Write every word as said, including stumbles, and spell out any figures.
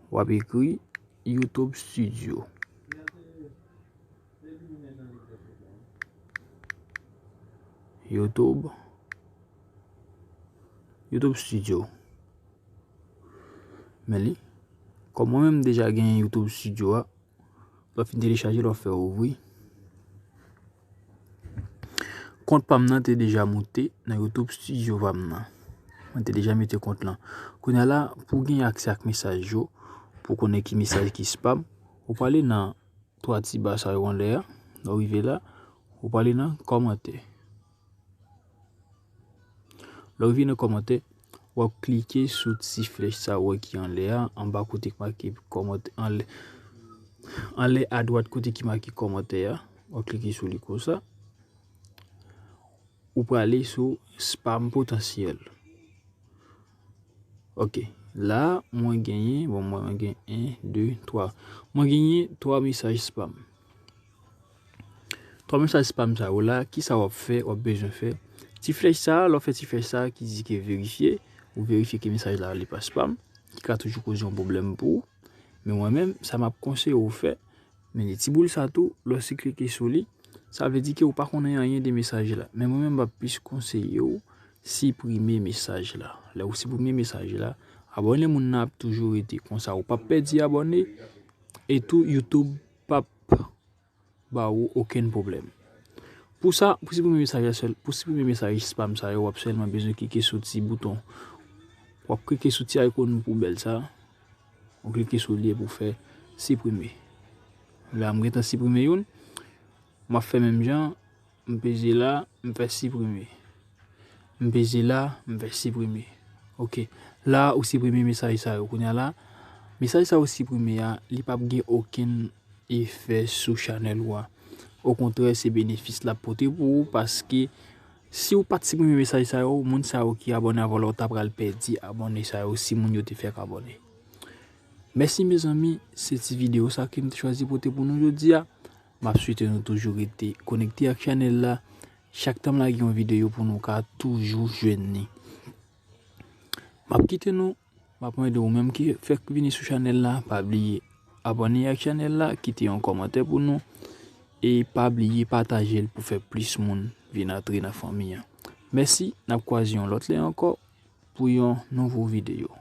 W ap ekri YouTube Studio. YouTube. YouTube Studio. Men li. Kòm mwen menm deja genyen YouTube Studio a, lè w fin telechaje l, w ap fè ouvri. Kont pa m nan te deja moute nan YouTube Studio pa m nan. Mwen te deja mete kont lan. Kounye a la, pou w gen aksè ak mesaj yo, pou w konnen ki mesaj ki spam, ou prale nan twa ti ba sa yo anlè a. Lè w rive la, ou prale nan kòmantè. Lè w rive nan kòmantè, w ap klike sou ti flèch sa w wè ki anlè a, anba kote ki make kòmantè, anlè, anlè adwat kote ki make kòmantè a. W ap klike sou li konsa. Ou prale sou spam potansyèl. Ok. La, mwen genyen, bon, mwen, mwen gen en, de, twa. Mwen genyen twa mesaj spam. Twa mesaj spam sa yo la, kisa w ap fè, w ap bezwen fè? Ti flèch sa, lè w fè ti flèch sa ki di ke verifye, ou verifye ke mesaj la li pa spam, ki ka toujou koze yon pwoblèm pou ou. Men mwen menm, sa m ap konseye w fè, men ti boul sa tou, lè w si klike sou li, sa vle di ke ou pa konnen anyen de mesaj la. Men mwen menm, m ap plis konseye w siprime mesaj la. Lè ou siprime mesaj la, abòne moun nan ap toujou rete. Konsa, ou p ap pèdi abòne. E tou, YouTube p ap ba ou okenn pwoblèm. Pou sa, pou siprime mesaj la sèl, pou siprime mesaj spam sa yo, w ap sèlman bezwen klike sou ti bouton. W ap klike sou ti aykòn poubèl sa. Ou klike sou li epi w fè siprime. La, m gentan siprime youn. M ap fè menm jan. M peze la, m fè siprime. M peze la, m fè siprime. Ok. La, ou siprime mesaj sa yo. Kounye a la, mesaj sa yo siprime a, li p ap gen okenn efè sou chanèl ou a. Okontrè, se benefis l ap pote pou ou, paske si ou pa t siprime mesaj sa yo, moun sa yo ki abòne avè w la, ou ta pral pèdi abòne sa yo si moun yo te fèk abòne. Mèsi, mezanmi, se ti videyo sa ke m te chwazi pote pou nou jodi a. M ap swete nou toujou rete konekte ak chanèl la. Chak tan m lage yon videyo pou nou ka toujou jwenn li. M ap kite nou. M ap mande ou menm ki fèk vini sou chanèl la, pa bliye abòne ak chanèl la, kite yon kòmantè pou nou. E pa bliye pataje l pou fè plis moun vin antre nan fanmi an. Mèsi, n ap kwaze yon lòt lè ankò pou yon nouvo videyo.